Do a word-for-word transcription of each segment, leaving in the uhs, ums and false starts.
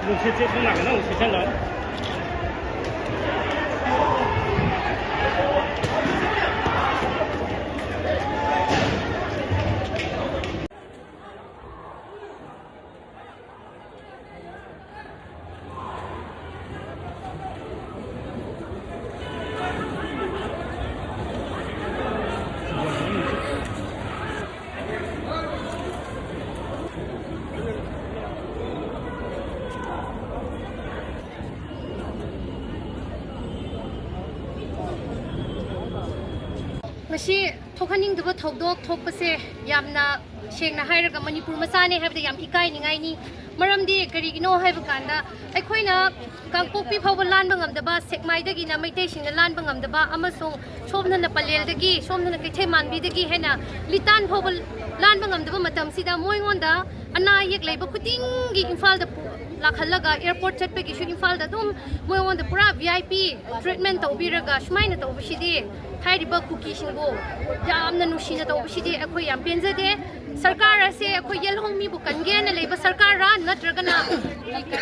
ꯅꯨꯡꯁꯤꯠꯁꯦ ꯁꯣꯝ ꯅꯥꯀꯟꯗ ꯑꯃꯨꯛ ꯁꯤꯠꯆꯜꯂꯣ꯫ ꯉꯁꯤ ꯊꯣꯛꯍꯟꯅꯤꯡꯗꯕ ꯊꯧꯗꯣꯛ ꯊꯣꯛꯄꯁꯦ ꯌꯥꯝꯅ, ꯁꯦꯡꯅ ꯍꯥꯏꯔꯒ, ꯃꯅꯤꯄꯨꯔ ꯃꯆꯥꯅꯦ ꯍꯥꯏꯕꯗ ꯌꯥꯝ ꯏꯀꯥꯏꯅꯤꯡꯉꯥꯏꯅꯤ꯫ ꯃꯔꯝꯗꯤ ꯀꯔꯤꯒꯤꯅꯣ ꯍꯥꯏꯕ ꯀꯥꯟꯗ, ꯑꯩꯈꯣꯏꯅ ꯀꯥꯡꯄꯣꯛꯄꯤ ꯐꯥꯎꯕ ꯂꯥꯟꯕ ꯉꯝꯗꯕ, ꯁꯦꯛꯃꯥꯏꯗꯒꯤꯅ ꯃꯩꯇꯩꯁꯤꯡꯅ ꯂꯥꯟꯕ ꯉꯝꯗꯕ, ꯑꯃꯁꯨꯡ ꯁꯣꯝꯗꯅ ꯄꯂꯦꯜꯗꯒꯤ, ꯁꯣꯝꯗꯅ ꯀꯩꯊꯦꯜ ꯃꯥꯟꯕꯤꯗꯒꯤ ꯍꯦꯟꯅ ꯂꯤꯇꯥꯟ ꯐꯥꯎꯕ ꯂꯥꯟꯕ ꯉꯝꯗꯕ ꯃꯇꯝꯁꯤꯗ, ꯃꯣꯏꯉꯣꯟꯗ ꯑꯅꯥ ꯑꯌꯦꯛ ꯂꯩꯕ ꯈꯨꯗꯤꯡꯒꯤ ꯏꯝꯐꯥꯜꯗ ꯄꯨ-, ꯂꯥꯛꯍꯜꯂꯒ, ꯑꯦꯌꯔꯄꯣꯔꯠ ꯆꯠꯄꯒꯤꯁꯨ ꯏꯝꯐꯥꯜꯗ ꯑꯗꯨꯝ ꯃꯣꯏꯉꯣꯟꯗ ꯄꯨꯔꯥ ꯚꯤ ꯑꯥꯏ ꯄꯤ ꯇ꯭ꯔꯤꯠꯃꯦꯟ ꯇꯧꯕꯤꯔꯒ, ꯁꯨꯃꯥꯏꯅ ꯇꯧꯕꯁꯤꯗꯤ, ꯍꯥꯏꯔꯤꯕ ꯀꯨꯀꯤꯁꯤꯡꯕꯨ ꯌꯥꯝꯅ ꯅꯨꯡꯁꯤꯅ ꯇꯧꯕꯁꯤꯗꯤ ꯑꯩꯈꯣꯏ ꯌꯥꯝ ꯄꯦꯟꯖꯗꯦ꯫ ꯁꯔꯀꯥꯔ ꯑꯁꯦ ꯑꯩꯈꯣꯏ ꯌꯦꯜꯍꯧꯃꯤꯕꯨ ꯀꯟꯒꯦꯅ ꯂꯩꯕ ꯁꯔꯀꯥꯔꯔꯥ, ꯅꯠꯇ꯭ꯔꯒꯅ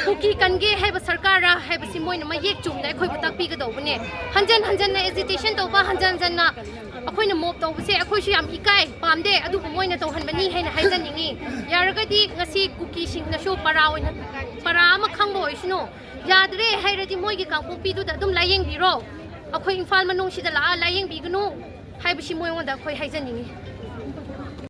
ꯀꯨꯀꯤ ꯀꯟꯒꯦ ꯍꯥꯏꯕ ꯁꯔꯀꯥꯔꯔꯥ ꯍꯥꯏꯕꯁꯤ ꯃꯣꯏꯅ ꯃꯌꯦꯛ ꯆꯨꯝꯅ ꯑꯩꯈꯣꯏꯕꯨ ꯇꯥꯛꯄꯤꯒꯗꯧꯕꯅꯦ꯫ ꯍꯟꯖꯟ ꯍꯟꯖꯟꯅ ꯑꯦꯖꯤꯇꯦꯁꯟ ꯇꯧꯕ, ꯍꯟꯖꯟ ꯍꯟꯖꯟꯅ ꯑꯩꯈꯣꯏꯅ ꯃꯣꯞ ꯇꯧꯕꯁꯦ ꯑꯩꯈꯣꯏꯁꯨ ꯌꯥꯝ ꯏꯀꯥꯏ, ꯄꯥꯝꯗꯦ, ꯑꯗꯨꯕꯨ ꯃꯣꯏꯅ ꯇꯧꯍꯟꯕꯅꯤ ꯍꯥꯏꯅ ꯍꯥꯏꯖꯅꯤꯡꯉꯤ꯫ ꯌꯥꯔꯒꯗꯤ ꯉꯁꯤ ꯀꯨꯀꯤꯁꯤꯡꯅꯁꯨ ꯄꯔꯥ ꯑꯣꯏꯅ, ꯄꯔꯥ ꯑꯃ ꯈꯪꯕ ꯑꯣꯏꯁꯅꯨ꯫ ꯌꯥꯗ꯭ꯔꯦ ꯍꯥꯏꯔꯗꯤ ꯃꯣꯏꯒꯤ ꯀꯥꯡꯄꯣꯛꯄꯤꯗꯨꯗ ꯑꯗꯨꯝ ꯂꯥꯏꯌꯦꯡꯕꯤꯔꯣ꯫ ꯑꯩꯈꯣꯏ ꯏꯝꯐꯥꯜ ꯃꯅꯨꯡꯁꯤꯗ ꯂꯥꯛꯑ ꯂꯥꯏꯌꯦꯡꯕꯤꯒꯅꯨ ꯍꯥꯏꯕꯁꯤ ꯃꯣꯏꯉꯣꯟꯗ ꯑꯩꯈꯣꯏ ꯍꯥꯏꯖꯅꯤꯡꯉꯤ꯫